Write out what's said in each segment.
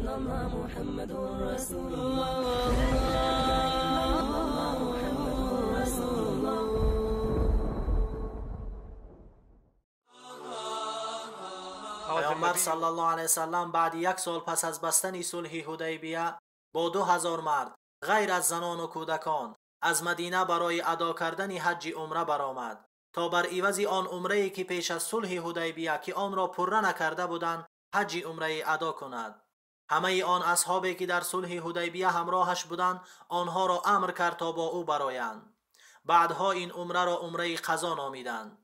إلا الله محمد رسول الله لا إله إلا الله محمد رسول الله. پیامبر صلی الله علیه وسلم بعد یک سال پس از بستن صلح حدیبیه با 2000 مرد غیر از زنان و کودکان از مدینه برای ادا کردن حج عمره برآمد تا بر عوض آن عمره که پیش از صلح حدیبیه که آن را پره نکرده بودند حج عمره ادا کند. همه آن اصحابی که در صلح حدیبیه همراهش بودند آنها را امر کرد تا با او برآیند. بعدها این عمره را عمره قضا نامیدند،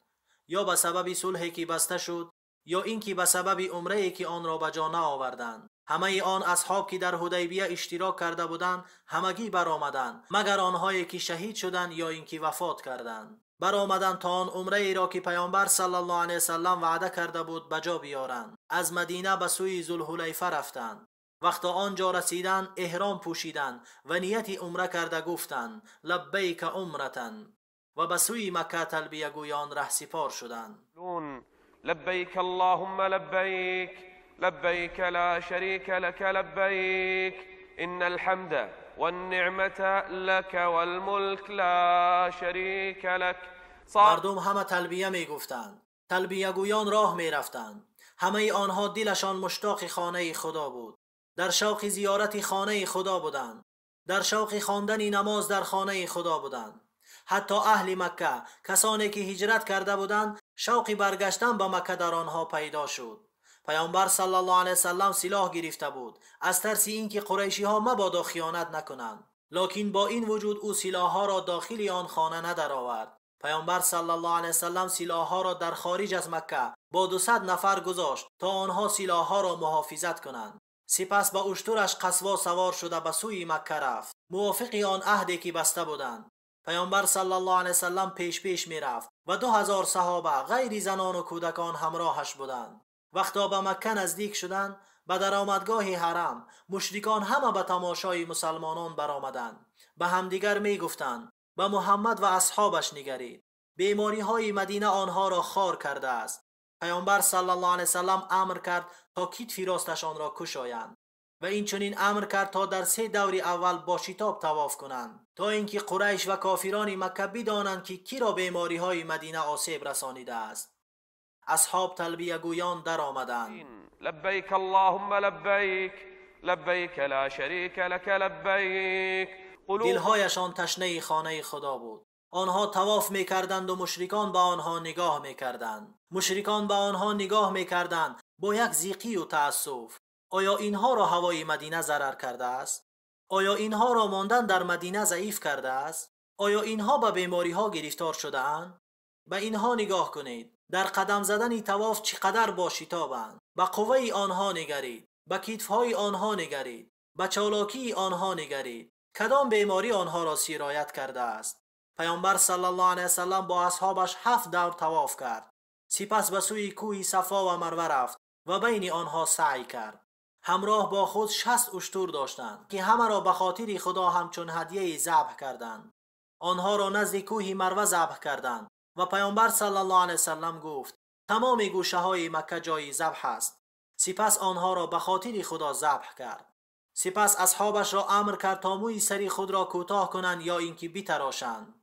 یا به سبب صلحی که بسته شد یا اینکه به سبب عمره که آن را به جا نآوردند. همه آن اصحاب که در حدیبیه اشتراک کرده بودند همگی برآمدند، مگر آنهایی که شهید شدند یا اینکه وفات کردند. برآمدند تا آن عمره ای را که پیامبر صلی الله علیه وسلم وعده کرده بود به جا بیارند. از مدینه به سوی ذوالحلیفه رفتند. وقتا آنجا رسیدند احرام پوشیدند و نیت عمره کرده گفتند لبیک عمرة و به سوی مکه تلبیه گویان رهسپار شدند. لبیک اللهم لبیک لبیک لا شریک لك لبیک ان الحمد والنعمة لك والملك لا شریک لك. مردم همه تلبیه می گفتند. تلبیه گویان راه می رفتند. همه آنها دلشان مشتاق خانه خدا بود. در شوق زیارت خانه خدا بودند. در شوق خواندن نماز در خانه خدا بودند. حتی اهل مکه، کسانی که هجرت کرده بودند، شوق برگشتن به مکه در آنها پیدا شد. پیامبر صلی الله علیه وسلم سلاح گرفته بود از ترس اینکه قریشی ها مبادا خیانت نکنند. لکن با این وجود او سلاح ها را داخل آن خانه ندرآورد. پیامبر صلی الله علیه وسلم سلاح ها را در خارج از مکه با 200 نفر گذاشت تا آنها سلاح ها را محافظت کنند. سپس با اشترش قصوا سوار شده به سوی مکه رفت، موافق آن عهدی که بسته بودند. پیامبر صلی الله علیه وسلم پیش پیش می رفت و 2000 صحابه غیر زنان و کودکان همراهش بودند. وقتا به مکه نزدیک شدند، به درآمدگاه حرم مشرکان همه به تماشای مسلمانان برآمدند. به همدیگر می گفتند به محمد و اصحابش نگرید، بیماری های مدینه آنها را خار کرده است. پیامبر صلی الله علیه وسلم امر کرد تا کتف راستشان را کشایند و این چنین امر کرد تا در 3 دور اول با شتاب طواف کنند تا اینکه قریش و کافران مکه بدانند که کی را بیماری های مدینه آسیب رسانیده است. اصحاب تلبیه گویان در آمدند. لبیک اللهم لبیک لبیک لا شریک لک لبیک. دلهایشان تشنه خانه خدا بود. آنها طواف میکردند و مشرکان به آنها نگاه میکردند. مشرکان به آنها نگاه میکردند با یک ضیقی و تأسف. آیا اینها را هوای مدینه ضرر کرده است؟ آیا اینها را ماندن در مدینه ضعیف کرده است؟ آیا اینها به بیماری ها گرفتار شده اند؟ به اینها نگاه کنید. در قدم زدن طواف چقدر با شتابند. به قوه آنها نگرید، به کتفهای آنها نگرید، به چالاکی آنها نگرید. کدام بیماری آنها را سرایت کرده است؟ پیامبر صلی الله علیه وسلم با اصحابش 7 دور طواف کرد. سپس به سوی کوه صفا و مروه رفت و بین آنها سعی کرد. همراه با خود 60 اشتر داشتند که همه را به خاطر خدا همچون هدیه ذبح کردند. آنها را نزد کوه مروه ذبح کردند و پیامبر صلی الله علیه وسلم گفت تمام گوشه های مکه جای ذبح است. سپس آنها را به خاطر خدا ذبح کرد. سپس اصحابش را امر کرد تا موی سری خود را کوتاه کنند یا اینکه بتراشند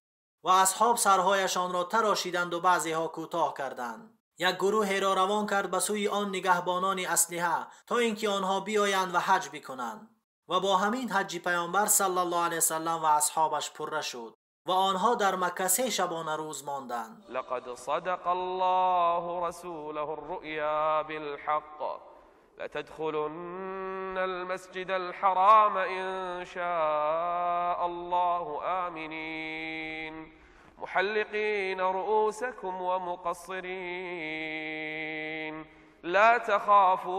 و اصحاب سرهایشان را تراشیدند و بعضی ها کوتاه کردند. یک گروه را روان کرد به سوی آن نگهبانان اسلحه تا اینکه آنها بیایند و حج بکنند و با همین حج پیامبر صلی الله علیه وسلم و اصحابش پره شد و آنها در مکه 3 شبانه روز ماندند. لقد صدق الله رسوله الرؤيا بالحق لتدخلن المسجد الحرام إن شاء الله آمنين محلقين رؤوسكم ومقصرين لا تخافون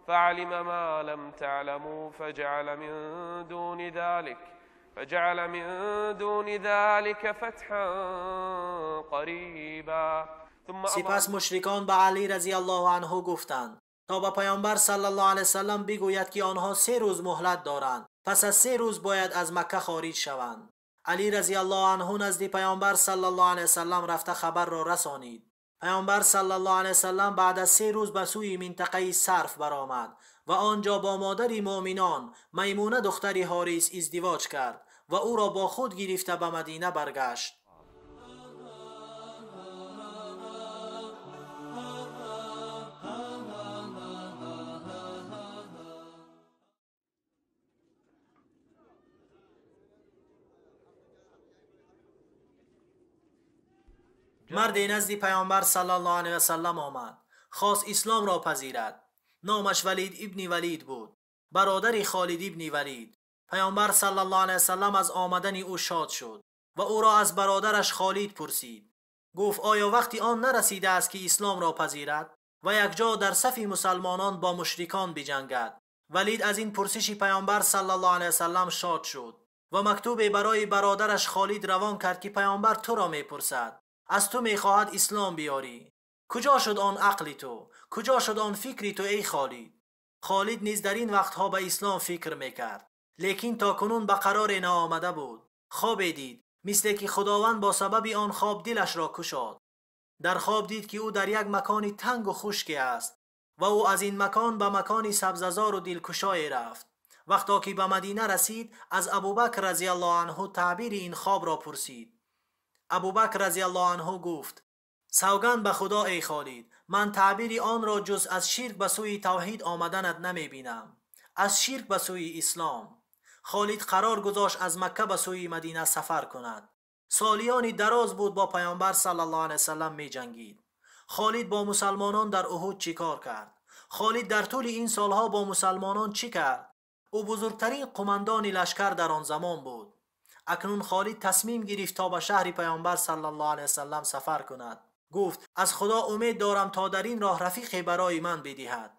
فعلم ما لم تعلموا فجعل من دون ذلك فتحا قريبا. سپس مشرکان به علی رضی الله عنه گفتند تا به پیامبر صلی الله علیه وسلم بگوید که آنها 3 روز مهلت دارند، پس از 3 روز باید از مکه خارج شوند. علی رضی الله عنه نزد پیامبر صلی الله علیه وسلم رفته خبر را رسانید. پیامبر صلی الله علیه وسلم بعد از 3 روز به سوی منطقه صرف برآمد و آنجا با مادر مؤمنان میمونه دختر حارث ازدواج کرد و او را با خود گرفته به مدینه برگشت. مرد نزد پیامبر صلی الله علیه و سلم آمد، خواست اسلام را پذیرد. نامش ولید ابن ولید بود، برادر خالد ابن ولید. پیامبر صلی الله علیه و سلم از آمدن او شاد شد و او را از برادرش خالد پرسید. گفت آیا وقتی آن نرسیده است که اسلام را پذیرد و یک جا در صف مسلمانان با مشرکان بجنگد؟ ولید از این پرسش پیامبر صلی الله علیه و سلم شاد شد و مکتوب برای برادرش خالد روان کرد که پیامبر تو را میپرسد، از تو میخواهد اسلام بیاری. کجا شد آن عقل تو؟ کجا شد آن فکری تو ای خالد؟ خالد نیز در این وقتها به اسلام فکر میکرد، لیکن تا کنون به قرار نآمده بود. خواب دید، مثل که خداوند با سبب آن خواب دلش را کشاد. در خواب دید که او در یک مکان تنگ و خشکی است و او از این مکان به مکان سبززار و دلکشای رفت. وقتا که به مدینه رسید، از ابوبکر رضی الله عنه تعبیر این خواب را پرسید. ابوبکر رضی الله عنه گفت سوگند به خدا ای خالد، من تعبیر آن را جز از شرک به سوی توحید آمدنت نمی بینم، از شرک به سوی اسلام. خالد قرار گذاشت از مکه به سوی مدینه سفر کند. سالیانی دراز بود با پیامبر صلی الله علیه وسلم می جنگید. خالد با مسلمانان در احد چیکار کرد؟ خالد در طول این سالها با مسلمانان چی کرد؟ او بزرگترین قماندان لشکر در آن زمان بود. اکنون خالد تصمیم گرفت تا به شهر پیامبر صلی الله علیه وسلم سفر کند. گفت از خدا امید دارم تا در این راه رفیقی برای من بدهد.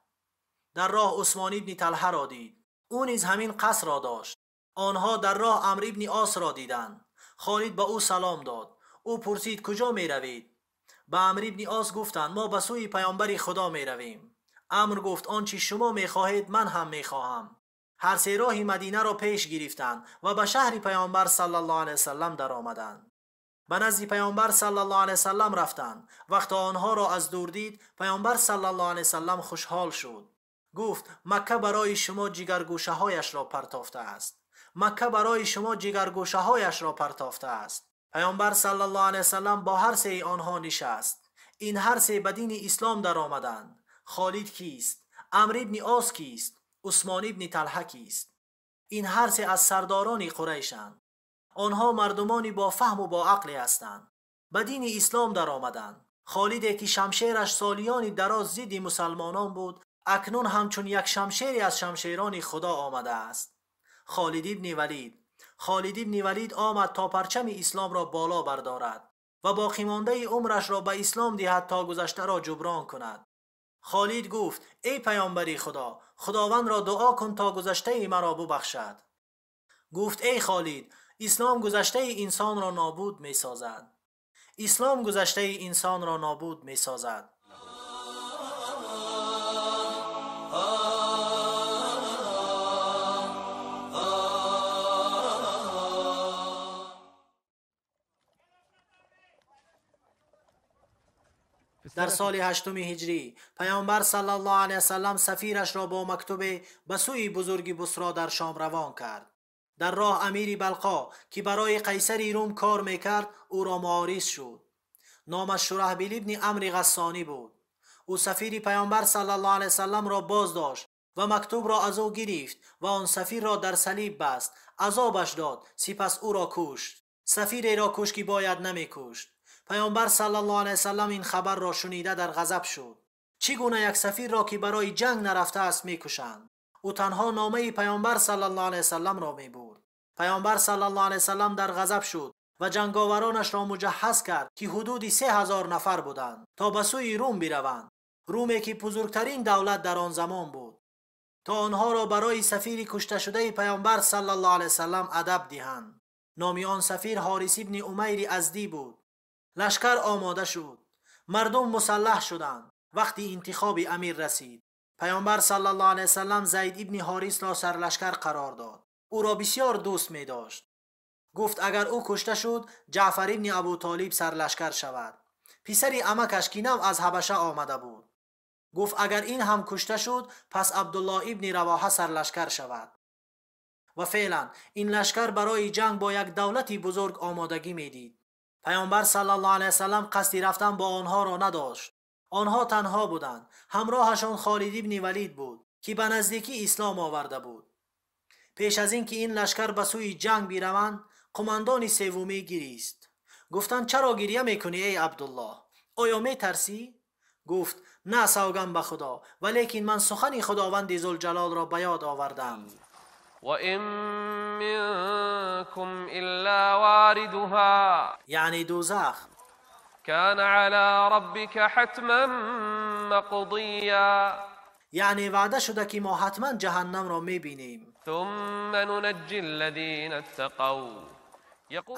در راه عثمان ابن طلحه را دید. او نیز همین قصر را داشت. آنها در راه عمرو ابن عاص را دیدند. خالد به او سلام داد. او پرسید کجا می روید؟ به عمرو ابن عاص گفتند ما به سوی پیامبر خدا می رویم. عمرو گفت آنچه شما می خواهید من هم می خواهم. هر سه راه مدینه را پیش گرفتند و به شهر پیامبر صلی الله علیه وسلم در آمدند. به نزد پیامبر صلی الله علیه وسلم رفتند. وقتی آنها را از دور دید، پیامبر صلی الله علیه وسلم خوشحال شد. گفت مکه برای شما جگرگوشه هایش را پرتافته است. مکه برای شما جگرگوشه هایش را پرتافته است. پیامبر صلی الله علیه وسلم با هر سه آنها نشست. این هر سه به دین اسلام در آمدند. خالد کیست؟ عمرو ابن عاص کیست؟ عثمان ابن طلحه کیست؟ این هر سه از سرداران قریشند. آنها مردمانی با فهم و با عقل هستند. به دین اسلام در آمدند. خالد که شمشیرش سالیانی دراز ضد مسلمانان بود، اکنون همچون یک شمشیری از شمشیران خدا آمده است. خالد ابن ولید. خالد ابن ولید آمد تا پرچم اسلام را بالا بردارد و باقی مانده عمرش را به اسلام دهد تا گذشته را جبران کند. خالد گفت ای پیامبر خدا، خداوند را دعا کن تا گذشته مرا ببخشد. گفت ای خالد، اسلام گذشته انسان را نابود می سازد. اسلام گذشته انسان را نابود می سازد. در سال هشتم هجری پیامبر صلی الله علیه وسلم سفیرش را با مکتوب به سوی بزرگ بصرا در شام روان کرد. در راه امیر بلقا که برای قیصر روم کار میکرد او را معارض شد. نامش شرحبیل ابن عمرو غسانی بود. او سفیر پیامبر صلی الله علیه وسلم را باز داشت و مکتوب را از او گرفت و آن سفیر را در صلیب بست، عذابش داد، سپس او را کشت. سفیری را کشت که باید نمیکشت. پیامبر صلی الله علیه وسلم این خبر را شنیده در غضب شد. چگونه یک سفیر را که برای جنگ نرفته است میکشند؟ او تنها نامه پیامبر صلی الله علیه وسلم را میبرد. پیامبر صلی الله علیه وسلم در غضب شد و جنگاورانش را مجهز کرد که حدود 3000 نفر بودند تا به سوی روم بروند. رومی که بزرگترین دولت در آن زمان بود، تا آنها را برای سفیر کشته شده پیامبر صلی الله علیه وسلم ادب دهند. نام آن سفیر حارث ابن عمیر ازدی بود. لشکر آماده شد. مردم مسلح شدند. وقتی انتخاب امیر رسید، پیامبر صلی الله علیه وسلم زید ابن حارث را سرلشکر قرار داد. او را بسیار دوست می داشت. گفت اگر او کشته شد، جعفر ابن ابو طالب سرلشکر شود. پسر عمکش که نو از حبشه آمده بود. گفت اگر این هم کشته شد پس عبدالله ابن رواحه سرلشکر شود. و فعلا این لشکر برای جنگ با یک دولتی بزرگ آمادگی میدید. پیامبر صلی الله علیه وسلم قصدی رفتن با آنها را نداشت. آنها تنها بودند. همراهشان خالد ابن ولید بود که به نزدیکی اسلام آورده بود. پیش از اینکه این لشکر به سوی جنگ بیروند، قماندان سومی گریست. گفتند چرا گریه میکنی ای عبدالله؟ آیا میترسی؟ گفت نه سوگند به خدا، ولیکن من سخن خداوند ذوالجلال را به یاد آوردم. وَإِن مِّنكُمْ إِلَّا وَارِدُهَا، یعنی دوزخ. كَانَ عَلَى رَبِّكَ حَتْمًا مَّقْضِيًّا، یعنی وعده شده که ما حتما جهنم را میبینیم. ثم ننجی الذین اتقوا.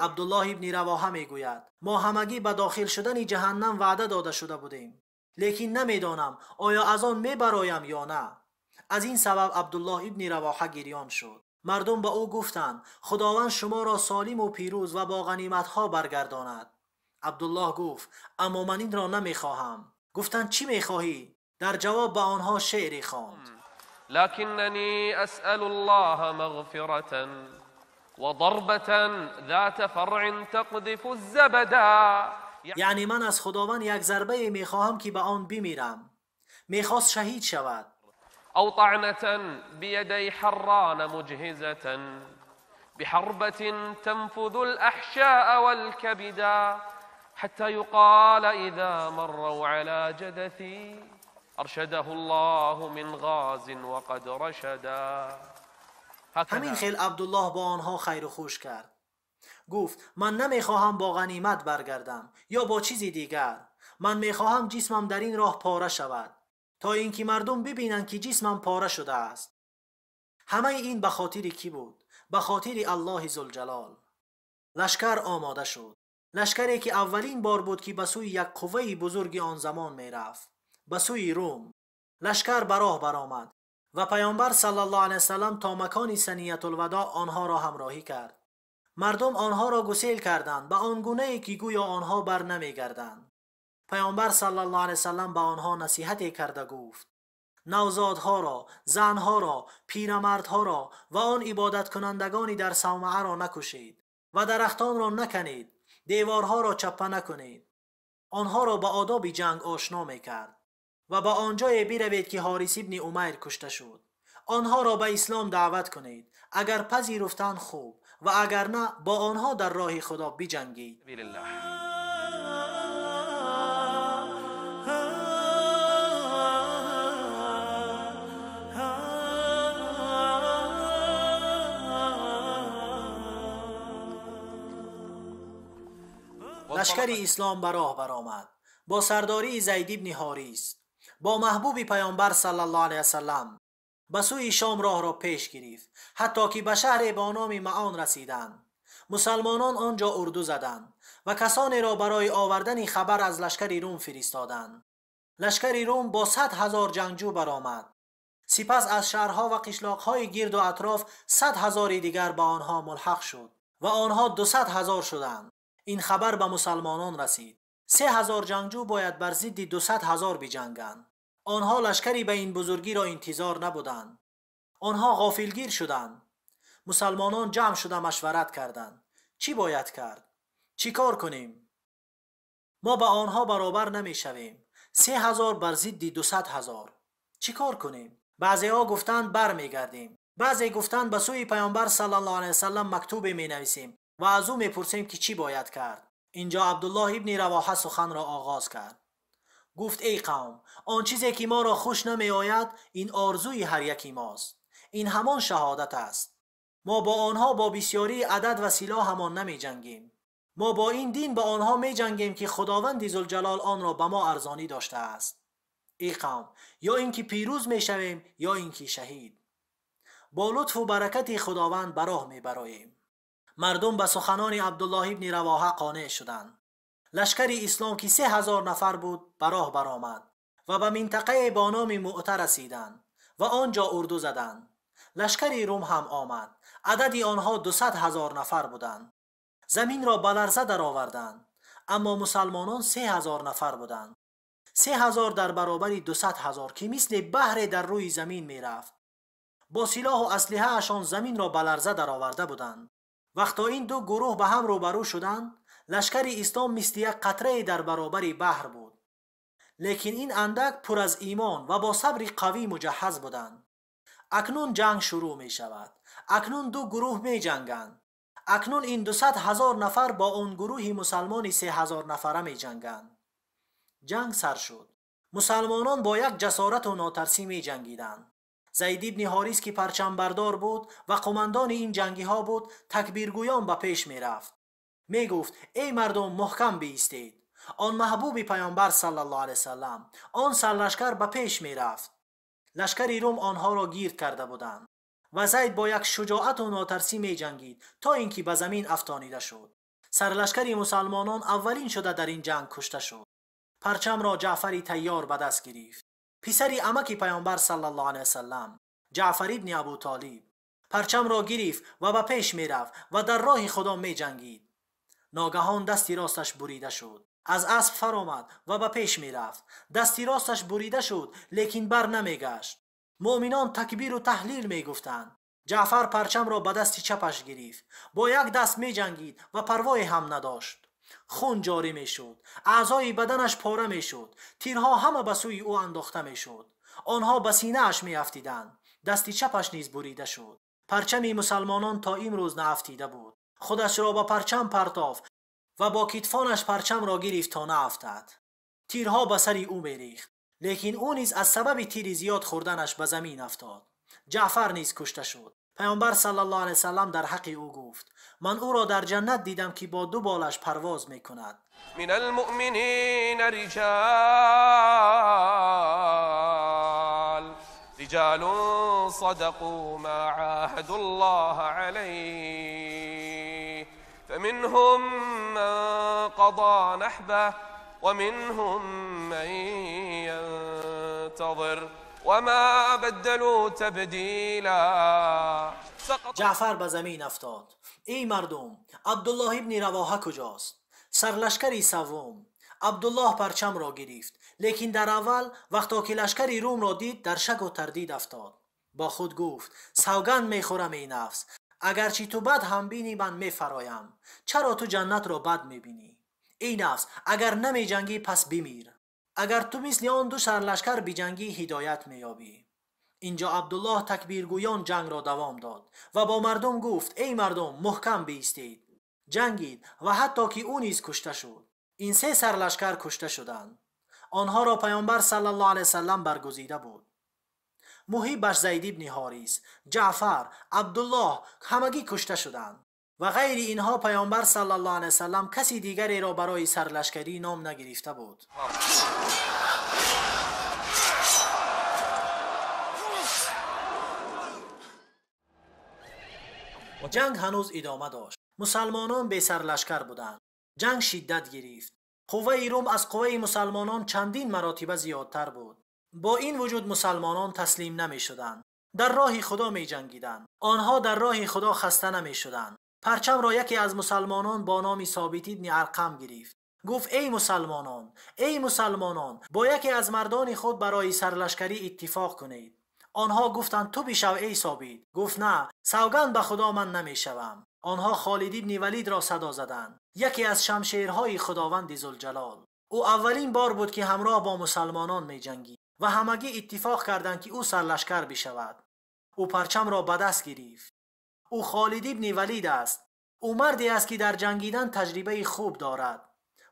عبدالله ابن رواحه میگوید ما همگی به داخل شدن جهنم وعده داده شده بودیم، لیکن نمیدانم آیا از آن میبرایم یا نه. از این سبب عبدالله ابن رواحه گریان شد. مردم به او گفتند خداوند شما را سالم و پیروز و با غنیمت ها برگرداند. عبدالله گفت اما من این را نمیخواهم. گفتند چی میخواهی؟ در جواب به آنها شعری خواند. لکننی اسأل الله مغفرة وضربة ذات فرع تقذف الزبدا، یعنی من از خداوند یک ضربه میخواهم که به آن بمیرم. میخواست شهید شود. او طعنة بيدي حران مجهزة بحربة تنفذ الأحشاء والكبدا حتى يقال إذا مروا على جدثي أرشده الله من غاز وقد رشدا. همین خیل عبدالله با آنها خیر و خوش کرد. گفت من نمیخواهم با غنیمت برگردم یا با چیزی دیگر. من میخواهم جسمم در این راه پاره شود تا اینکه مردم ببینند که جسمم پاره شده است. همه این به خاطر کی بود؟ به خاطر الله ذوالجلال. لشکر آماده شد. لشکری که اولین بار بود که به سوی یک قوه بزرگ آن زمان میرفت، به سوی روم. لشکر به راه برآمد و پیامبر صلی الله علیه وسلم تا مکان ثنیة الوداع آنها را همراهی کرد. مردم آنها را گسیل کردند به آن گونه که گویا آنها بر نمیگردند. پیامبر صلی الله علیه وسلم به آنها نصیحت کرده گفت نوزادها را، زنها را، پیرمردها را و آن عبادت کنندگانی در صومعه را نکشید و درختان را نکنید، دیوارها را چپه نکنید. آنها را به آداب جنگ آشنا میکرد و به آنجای بروید که حارث ابن عمیر کشته شد. آنها را به اسلام دعوت کنید، اگر پذیرفتند خوب و اگر نه با آنها در راه خدا بجنگید. لشکر اسلام به راه برآمد با سرداری زید ابن حارث، با محبوب پیامبر صلی الله علیه وسلم به سوی شام راه را پیش گرفت، حتی که به شهر با نام معان رسیدند. مسلمانان آنجا اردو زدند و کسانی را برای آوردن خبر از لشکر روم فرستادند. لشکر روم با 100,000 جنگجو برآمد. سپس از شهرها و قشلاقهای گرد و اطراف 100,000 دیگر به آنها ملحق شد و آنها 200,000 شدند. این خبر به مسلمانان رسید. 3,000 جنگجو باید بر ضد 200,000 بجنگند. آنها لشکری به این بزرگی را انتظار نبودند. آنها غافلگیر شدند. مسلمانان جمع شده مشورت کردند. چی باید کرد؟ چی کار کنیم؟ ما به آنها برابر نمی شویم. 3,000 بر ضد 200,000. چی کار کنیم؟ بعضی ها گفتند بر می گردیم. بعضی گفتند به سوی پیامبر صلی الله علیه وسلم مکتوب می نویسیم و از او می پرسیم که چی باید کرد. اینجا عبدالله ابن رواحه سخن را آغاز کرد. گفت ای قوم، آن چیزی که ما را خوش نمی آید این آرزوی هر یکی ماست. این همان شهادت است. ما با آنها با بسیاری عدد و سلاح همان نمی جنگیم. ما با این دین با آنها می جنگیم که خداوند ذوالجلال آن را به ما ارزانی داشته است. ای قوم، یا اینکه پیروز می شویم یا اینکه شهید. با لطف و برکت خداوند به راه می براییم. مردم به سخنان عبدالله ابن رواحه قانع شدند. لشکر اسلام که 3,000 نفر بود به راه برآمد و به منطقه با نام مؤته رسیدند و آنجا اردو زدند. لشکر روم هم آمد. عدد آنها 200,000 نفر بودند. زمین را به لرزه درآوردند، اما مسلمانان 3,000 نفر بودند. 3000 дар баробари 200,000 ки мисли баҳре дар рӯи замин мерафт. Бо силоҳу аслиҳаашон заминро ба ларза дароварда буданд. Вақто ин ду гурӯҳ ба ҳам рӯбарӯ шуданд, лашкари ислом мисли як қатрае дар баробари баҳр буд. Лекин ин андак пур аз имон ва бо сабри қавӣ муҷаҳҳаз буданд. Акнун ҷанг шурӯъ мешавад. Акнун ду гурӯҳ меҷанганд. Акнун ин 200,000 нафар бо он гурӯҳи мусалмони 3000 нафара меҷанганд. Ҷанг сар шуд. Мусалмонон бо як ҷасорату нотарсӣ меҷангиданд. Зайд ибни Ҳорис ки парчамбардор буд ва қумандони ин ҷангиҳо буд, такбиргӯён ба пеш мерафт. Мегуфт: эй мардум, муҳкам биистед. Он маҳбуби паёмбар саллаллоҳу алайҳи васаллам, он сарлашкар ба пеш мерафт. Лашкари Рум онҳоро гирд карда буданд ва Зайд бо як шуҷоату нотарсӣ меҷангид то ин ки ба замин афтонида шуд. Сарлашкари мусалмонон аввалин шуда дар ин ҷанг кушта шуд. Парчамро Ҷаъфари Тайёр ба даст гирифт. Писари амаки паёмбар саллаллоҳу алайҳи васаллам, Ҷаъфар ибни Абу Толиб, парчамро гирифт ва ба пеш мерафт ва дар роҳи Худо меҷангид. Ногаҳон дасти росташ бурида шуд. Аз асп фаромад ва ба пеш мерафт. Дасти росташ бурида шуд, лекин бар намегашт. Муъминон такбиру таҳлил мегуфтанд. Ҷаъфар парчамро ба дасти чапаш гирифт. Бо як даст меҷангид ва парвое ҳам надошт. Хун ҷорӣ мешуд, аъзои баданаш пора мешуд, тирҳо ҳама ба сӯи ӯ андохта мешуд. Онҳо ба синааш меафтиданд. Дасти чапаш низ бурида шуд. Парчами мусалмонон то имрӯз наафтида буд. Худашро ба парчам партофт ва бо китфонаш парчамро гирифт то наафтад. Тирҳо ба сари ӯ мерихт, лекин ӯ низ аз сабаби тири зиёд хӯрданаш ба замин афтод. Ҷаъфар низ кушта шуд. Паёмбар саллаллоҳу алайҳи васаллам дар ҳаққи ӯ гуфт: ман ӯро дар ҷаннат дидам ки бо ду болаш парвоз мекунад. من المؤمنين رجال صدقوا ما عاهدوا الله عليه فمنهم من قضى نحبه ومنهم من ينتظر وما بدلوا تبديلا. جعفر به زمین افتاد. ای مردم، عبدالله ابن رواحه کجاست؟ سرلشکری سوم. عبدالله پرچم را گرفت، لیکن در اول وقتا که لشکری روم را دید در شک و تردید افتاد. با خود گفت: سوگند میخورم ای نفس، اگرچه تو بد هم بینی من میفرایم، چرا تو جنت را بد میبینی؟ ای نفس، اگر نمی جنگی پس بمیر. اگر تو مثل آن دو سرلشکر بجنگی هدایت مییابی. اینجا عبدالله تکبیرگویان جنگ را دوام داد و با مردم گفت: ای مردم، محکم بایستید، جنگید. و حتی که او نیز کشته شد. این سه سرلشکر کشته شدند. آنها را پیامبر صلی الله علیه وسلم برگزیده بود. محبش زید ابن حارث، جعفر، عبدالله همگی کشته شدند و غیر اینها پیامبر صلی الله علیه وسلم کسی دیگری را برای سرلشکری نام نگرفته بود. جنگ هنوز ادامه داشت. مسلمانان به سرلشکر بودند. جنگ شدت گرفت. قوه روم از قوه مسلمانان چندین مراتب زیادتر بود. با این وجود مسلمانان تسلیم نمی شدند. در راه خدا می جنگیدند. آنها در راه خدا خسته نمی شدند. پرچم را یکی از مسلمانان با نام ثابت ابن ارقم گرفت. گفت: ای مسلمانان، ای مسلمانان، با یکی از مردان خود برای سرلشکری اتفاق کنید. آنها گفتند: تو بشو ای ثابت. گفت: نه، سوگند به خدا من نمی شوم. آنها خالد ابن ولید را صدا زدند، یکی از شمشیرهای خداوند ذوالجلال. او اولین بار بود که همراه با مسلمانان می جنگید و همگی اتفاق کردند که او سرلشکر بشود. او پرچم را به دست گرفت. او خالد ابن ولید است. او مردی است که در جنگیدن تجربه خوب دارد.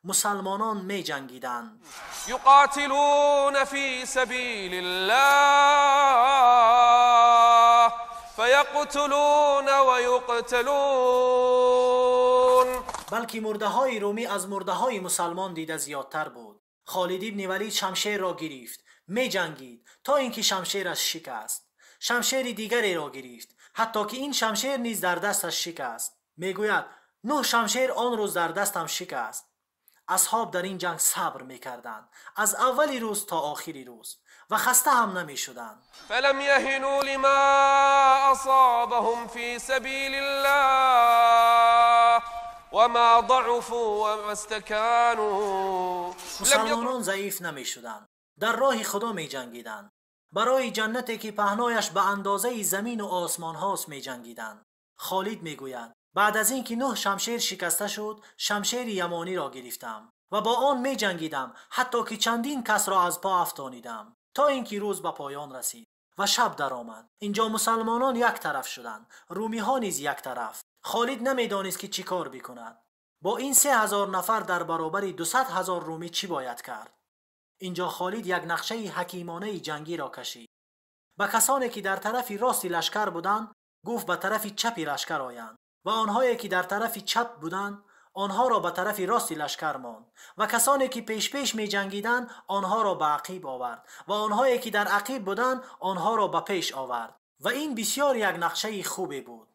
مسلمانان می جنگیدند. یقاتلون فی سبیل الله فیقتلون و یقتلون. بلکه مرده های رومی از مرده های مسلمان دیده زیادتر بود. خالد ابن ولید شمشیر را گرفت، می جنگید تا اینکه شمشیرش شکست. شمشیر دیگری را گرفت، حتی که این شمشیر نیز در دستش شکست. میگوید: 9 شمشیر آن روز در دستم شکست. اصحاب در این جنگ صبر میکردند، از اولی روز تا آخری روز، و خسته هم نمیشدند. فلم یهنوا لما اصابهم فی سبیل الله وما ضعفوا وما استكانوا. مسلمانان ضعیف نمی‌شدند، در راه خدا می‌جنگیدند، برای جنتی که پهنایش به اندازه زمین و آسمان هاست می‌جنگیدند. خالد می‌گوید بعد از اینکه 9 شمشیر شکسته شد، شمشیر یمانی را گرفتم و با آن می‌جنگیدم حتی که چندین کس را از پا افتانیدم تا اینکه روز به پایان رسید و شب درآمد. اینجا مسلمانان یک طرف شدند، رومی ها نیز یک طرف. خالد نمیدانست که چی کار بکند. با این 3000 نفر در برابر 200,000 رومی چی باید کرد؟ اینجا خالد یک نقشه حکیمانه جنگی را کشید. به کسانی که در طرف راست لشکر بودند گفت به طرف چپ لشکر آیند و آنهایی که در طرف چپ بودند آنها را به طرف راست لشکر ماند و کسانی که پیش پیش می جنگیدند آنها را به عقیب آورد و آنهایی که در عقیب بودند آنها را به پیش آورد. و این بسیار یک نقشه خوبی بود.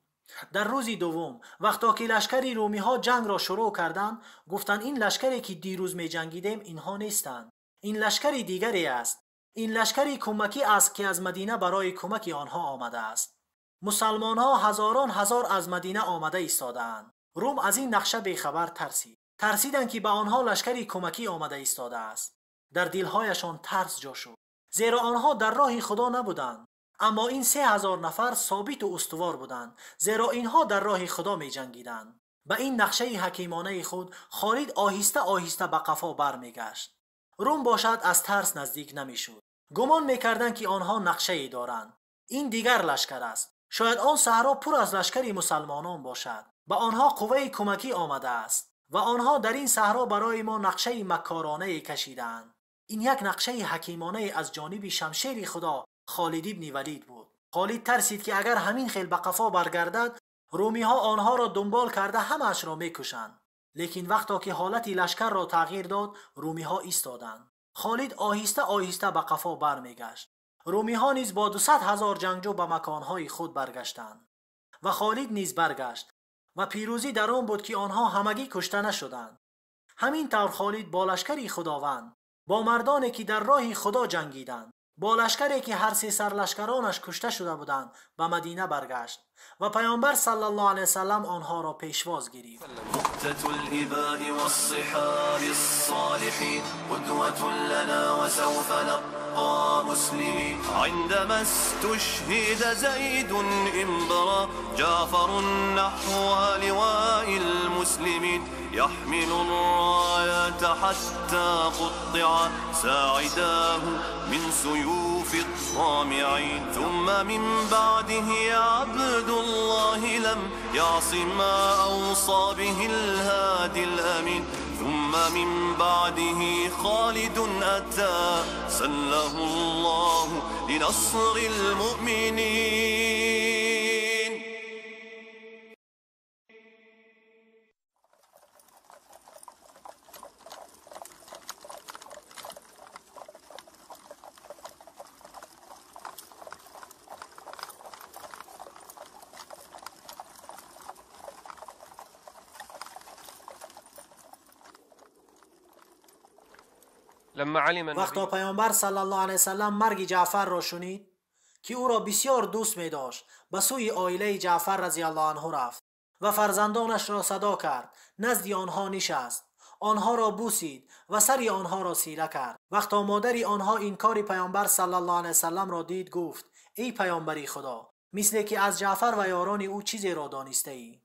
در روز دوم وقتا که لشکر رومی ها جنگ را شروع کردند، گفتند این لشکری که دیروز می جنگیدیم اینها نیستند، این لشکر دیگری است، این لشکری کمکی است که از مدینه برای کمک آنها آمده است. مسلمان ها هزاران هزار از مدینه آمده ایستاده‌اند. روم از این نقشه بیخبر ترسید. ترسیدند که به آنها لشکری کمکی آمده ایستاده است. در دلهایشان ترس جا شد، زیرا آنها در راه خدا نبودند. اما این 3000 نفر ثابت و استوار بودند، زیرا اینها در راه خدا می جنگیدند. به این نقشه حکیمانه خود خالد آهسته آهسته به قفا برمیگشت. روم باشد از ترس نزدیک نمیشد. گمان میکردند که آنها نقشه ای دارند. این دیگر لشکر است. شاید آن صحرا پر از لشکری مسلمانان باشد. به آنها قوه کمکی آمده است و آنها در این صحرا برای ما نقشه مکارانه کشیدند. این یک نقشه حکیمانه از جانب شمشیر خدا خالد ابن ولید بود. خالد ترسید که اگر همین خیل به قفا برگردد، رومی ها آنها را دنبال کرده همش را میکشند. لیکن وقتا که حالت لشکر را تغییر داد، رومی ها ایستادند. خالد آهسته آهسته به قفا برمیگشت. رومی ها نیز با 200,000 جنگجو به مکانهای خود برگشتند و خالد نیز برگشت و پیروزی در آن بود که آنها همگی کشته نشدند. همین طور خالد با لشکری خداوند، با مردانی که در راه خدا جنگیدند، با لشکری که هر سه سرلشکرانش کشته شده بودند، به مدینه برگشت و پیامبر صلی الله علیه وسلم آنها را پیشواز گرفت. مقتة الإباء والصحاب الصالحين قدوة لنا وسوف نبقى مسلمين. عندما استشهد زيد انبرى جعفر نحو لواء المسلمين يحمل الراية حتى قطع ساعداه من سيوف الطامعين. ثم من بعده عبد الله لم يعص ما أوصى به الهادي الأمين. ثم من بعده خالد أتى سله الله لنصر المؤمنين. وقتا پیامبر صلی الله علیه وسلم مرگ جعفر را شنید که او را بسیار دوست می داشت، به سوی عائله جعفر رضی الله عنه رفت و فرزندانش را صدا کرد، نزد آنها نشست، آنها را بوسید و سر آنها را سیره کرد. وقتا مادر آنها این کار پیامبر صلی الله علیه وسلم را دید، گفت ای پیامبر خدا، مثل که از جعفر و یاران او چیزی را دانسته ای؟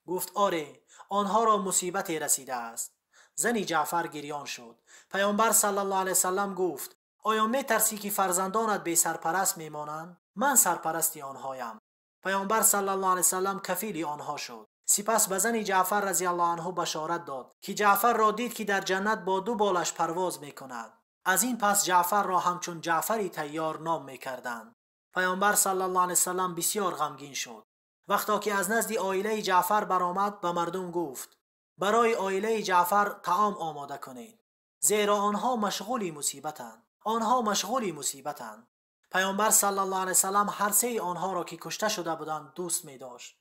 گفت آره، آنها را مصیبت رسیده است. زنی جعفر گریان شد. پیامبر صلی الله علیه وسلم گفت آیا می ترسی که فرزندانت بی سرپرست می مانند؟ من سرپرستی آنهایم. پیامبر صلی الله علیه وسلم کفیل آنها شد. سپس به زن جعفر رضی الله عنه بشارت داد که جعفر را دید که در جنت با دو بالش پرواز می کند. از این پس جعفر را همچون جعفری طیار نام می کردند. پیامبر صلی الله علیه وسلم بسیار غمگین شد. وقتا که از نزد عائله جعفر برآمد، به مردم گفت برای عائله جعفر طعام آماده کنید، زیرا آنها مشغول مصیبتند. آنها مشغول مصیبتند. پیامبر صلی الله علیه وسلم هر سه آنها را که کشته شده بودند دوست می داشت.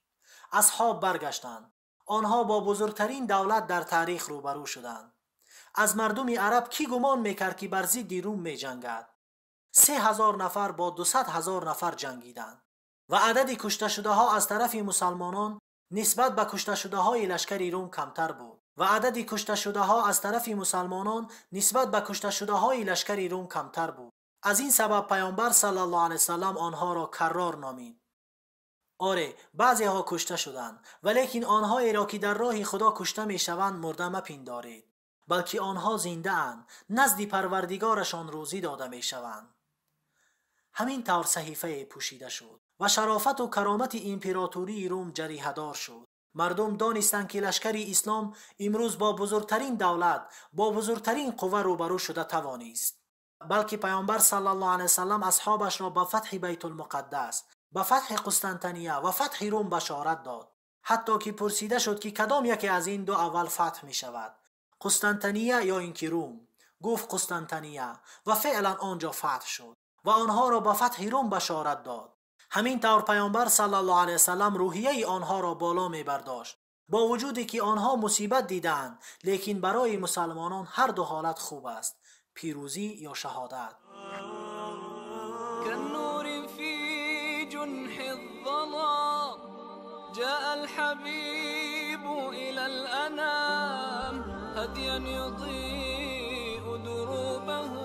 اصحاب برگشتند. آنها با بزرگترین دولت در تاریخ روبرو شدند. از مردم عرب کی گمان میکرد که بر ضد روم می جنگد؟ 3000 نفر با 200,000 نفر جنگیدند و عدد کشته شده ها از طرف مسلمانان нисбат ба кушташудаҳои лашкари Рум камтар буд ва адади кушташудаҳо аз тарафи мусалмонон нисбат ба кушташудаҳои лашкари Рум камтар буд. Аз ин сабаб Паёмбар саллаллоҳу алайҳи васаллам онҳоро каррор номид. Оре, баъзеҳо кушта шуданд, валекин онҳоеро ки дар роҳи Худо кушта мешаванд мурда мапиндоред, балки онҳо зиндаанд, назди Парвардигорашон рӯзӣ дода мешаванд. Ҳамин тавр саҳифае пӯшида шуд ва шарофату каромати императории Рум ҷариҳадор шуд. Мардум донистанд, ки лашкари ислом имрӯз бо бузургтарин давлат, бо бузургтарин қувва рӯбарӯ шуда тавонист. Балки Паёмбар саллаллоҳу алайҳи васаллам асҳобашро ба фатҳи Байтулмуқаддас, ба фатҳи Қустантиния ва фатҳи Рум башорат дод. Ҳатто ки пурсида шуд, ки кадом яке аз ин ду аввал фатҳ мешавад, Қустантиния ё ин ки Рум? Гуфт Қустантиния ва феълан он ҷо фатҳ шуд ва онҳоро ба фатҳи Рум башорат дод. Ҳамин тавр Паёмбар саллаллоҳу алайҳи васаллам рӯҳияи онҳоро боло мебардошт. Бо вуҷуде ки онҳо мусибат дидаанд, лекин барои мусалмонон ҳар ду ҳолат хуб аст: пирӯзӣ ё шаҳодат. كالنور في جنح الظلام جاء الحبيب إلى الأنام هديا يضيء دروبه.